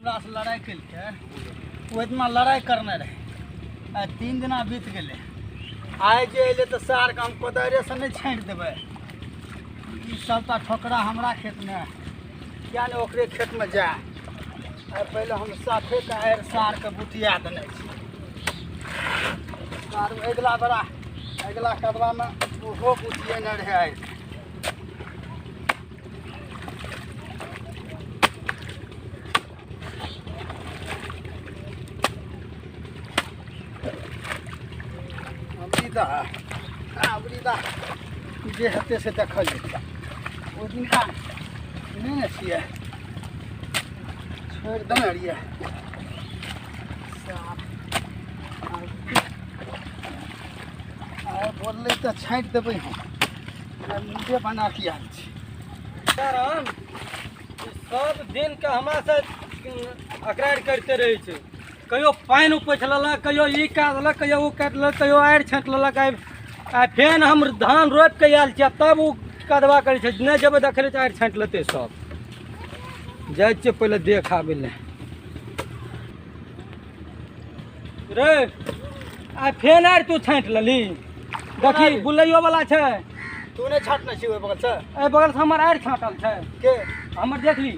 हमरा से लड़ाइ केलकै, ओ इतना लड़ाइ करने रहै। आइ 3 दिना बीत गेलै। आइ जे अयलै तऽ सारके हम कोदारिएसँ नहि छाँटि देबै। ई सबटा ठोकरा हमरा खेतमे किया नहि ओकरे खेतमे जाय। आइ पहिले हम साफेके आड़ि सारके बुटिया देने छी। आर अगिला बड़ा अगिला कदवामे ओहो बुटियेने रहै आड़ि। अबरीदा जे हेतै से देखल जेतै। ओहि दिनका नहि ने छियै, छोड़ि देने रहियै। आइ बोललै तऽ छाँटि देबै हम। आइ मुँहे बना कऽ आयल छी। कारण सब दिनके हमरा से अकरार करिते रहै छै। कहियो पानि उपछि लेलक, कहियो ई कए देलक, कहियो ओ काटि लेलक, कहियो आड़ि छाँटि लेलक। आइ फेन हम धान रोपि कऽ आयल छियै तब ओ कदवा करै छै। नहि जेबै देखै लए तऽ आड़ि छाँटि लेतै सब। जाइ छियै पहिले देख आबै लए। रे आइ फेन आड़ि तू छाँटि लेली। देखी बुलैयो वाला छै। तू नहि छाँटने छी ओहि बगल से? एहि बगल से हमर आड़ि छाँटल छै। के हमर देख ली।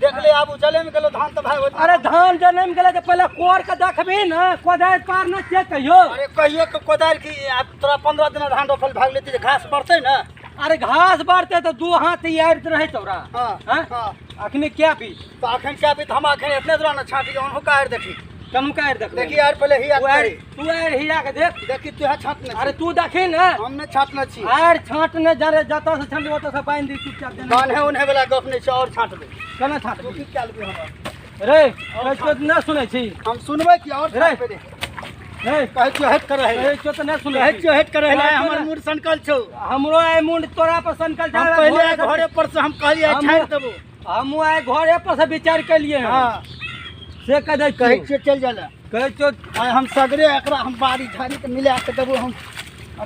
देख ले आबू चले में गेलो धान तऽ भाई। अरे धान जनमि गेलै तऽ पहिले कोर के देखबही ने, कोदारि पार नहि छियै कहियो। अरे कहियो के कोदारि की आब तोरा 15 दिना धान रोपल भाग लेती, घास बढ़तै ने। अरे घास बढ़तै तऽ 2 हाथ आड़ि रहै तोरा। हाँ, हाँ। अखनी क्या बीत? तऽ अखन क्या बीत? हम अखन एतने दूरा ने छाँटी, अहुँ आड़ि देखी। कनुका आड़ि देखबै। देखी आड़ि पहिले ही आड़ि। तू आड़ि हिया के देख। देखी तू छाँटने। अरे तू देखी ने। हम नहि छाँटने छी। आड़ि छाँटने जा रे, जतऽ से छाँटबै ओतऽ से पानि दी चुपचाप। बान्हे उन्हे वाला गप नहि छै, और छाँटबै। केना छाँटबै? तू की कए लेबही हमरा? रे कहै छियौ तऽ नहि सुनै छी। हम सुनबै की और छाँटबै रे? रे कहै छियौ हटि कऽ रहै। कहै छियौ तऽ नहि सुनै। कहै छियौ हटि कऽ रहै, हमर मूड सनकल छौ। हमरो आइ मूड तोरा पर सनकल छै। हम पहिले आइ घरे पर से हम कहलियै छाँटि देबौ। हमहूँ आइ घरे पर से विचार केलियै हँ। से कह दै। कहै छियौ चलि जाइ लए। कहै छियौ आइ हम सगरे एकरा हम बाड़ी झाड़ी के मिला के देबो हम।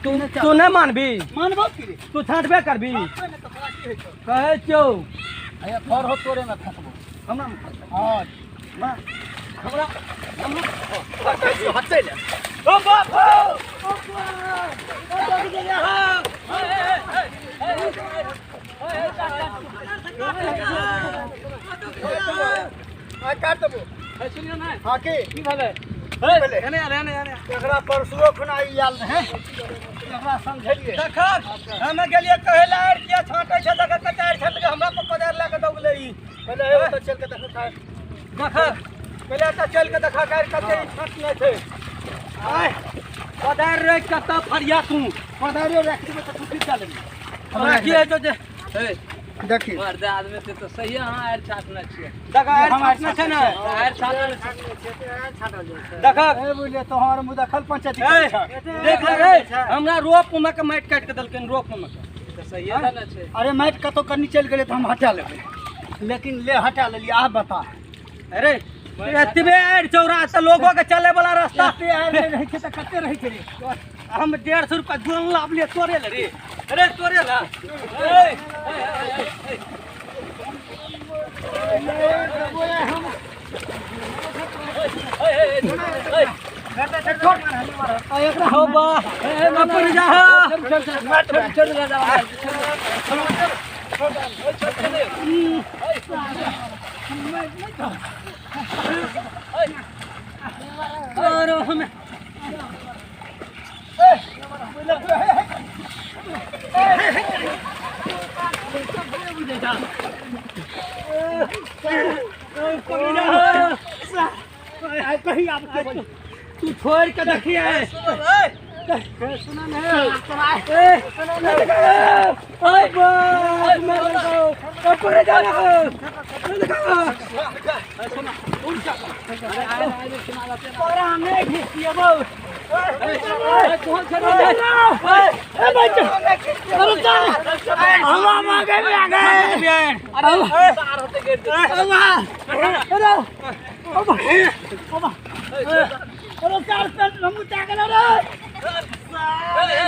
तू नहि मानबी? मानबो की रे? तू छाँटबे करबी? कहै छियौ घर हो तोरे में फंसबो। हमरा हाँ हमरा हटै ले। ओ बाप हो। आइ काटि देबो। सुनियौ ने। हाँ की की भेलै? भेलै? एने आयल, एने एने। एकरा परसुओ खुना ई आयल रहै, एकरा समझेलियै। देख हमे गेलियै कहै लए आड़ि किया छाँटै छै, देख कते आड़ि छाँटलकै। हमरा पर कोदारि लए कऽ दौगलै ई। पहिले हे ओतऽ चलि कऽ देखू। देख पहिले एतऽ चलि कऽ देखा आड़ि कते ई छाँटने छै। आइ कोदारि राखि कऽ तब फरिया तू। कोदारियो राखि देबै तऽ तू की कए लेबही? हमरा की होइ छौ जे देखी मर्द आदमी छै तऽ सही अहाँ आड़ि छाँटने छियै। देख आड़ि छाँटने छै ने। आड़ि छाँटल देख ए बुझलियै तोहर मुँह देखल पंचायती। देख रे हमरा रोप मे के माटि काटि के देलकै, रोप मे के। तऽ सहिए देने छै। अरे माटि कतौ कनी चलि गेलै तऽ हम हटा लेबै, लेकिन ले हटा लेलियै। आब बता। अरे एतबे आड़ि चौरा तऽ लोगो के चले वाला रास्ता एते आड़ि नहि रहै छै तऽ कते रहै छै रे? हम 150 रुपया जोन लाबलियै तोरे ले रे। अरे तोरे ले। हो बा अपन जा। और हमें कहीं आब तू छोड़ के देखिए।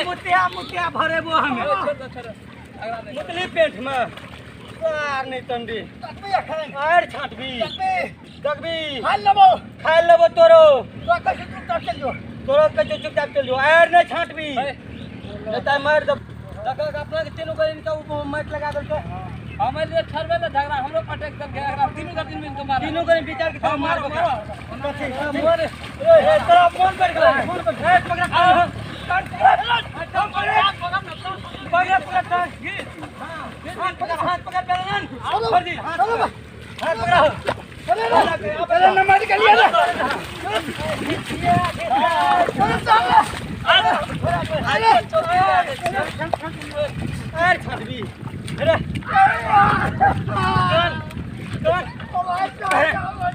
मुतिया मुतिया भरेबो हमे मुतली पेट में। आर नहीं तंडी आर छाँटबी। देखबी। खाइ लेबो। खाइ लेबो तोरो। तोरा कहै छियौ चुपचाप चलि जो। तोरो कहै छियौ चुपचाप चलि जो, आरि नहि छाँटबी, नहि तऽ मारि देब। देखक अपना के तीनू गोरे इनका ऊपर माटि लगा देलकै। हम एलियै छोड़बै ले झगड़ा, हमरो पटक देलकै, एकरा तीनू गोरे मिल के मारल। तीनू गोरे विचार के हाँ, मार मारो, मारो। कथी? मार। ए, ए, तोरा मन बढ़ गेलै, मन बढ़ गेलै। ए, पकड़ा, पकड़ा, पकड़ा, पकड़ा, पकड़ा, हाथ पकड़, हाथ पकड़, बेलन। फर्जी, हाथ पकड़, हाथ पकड़ा। अरे नमाज के लिए रे। चल चल। अरे छाटबी। अरे। चल, चल।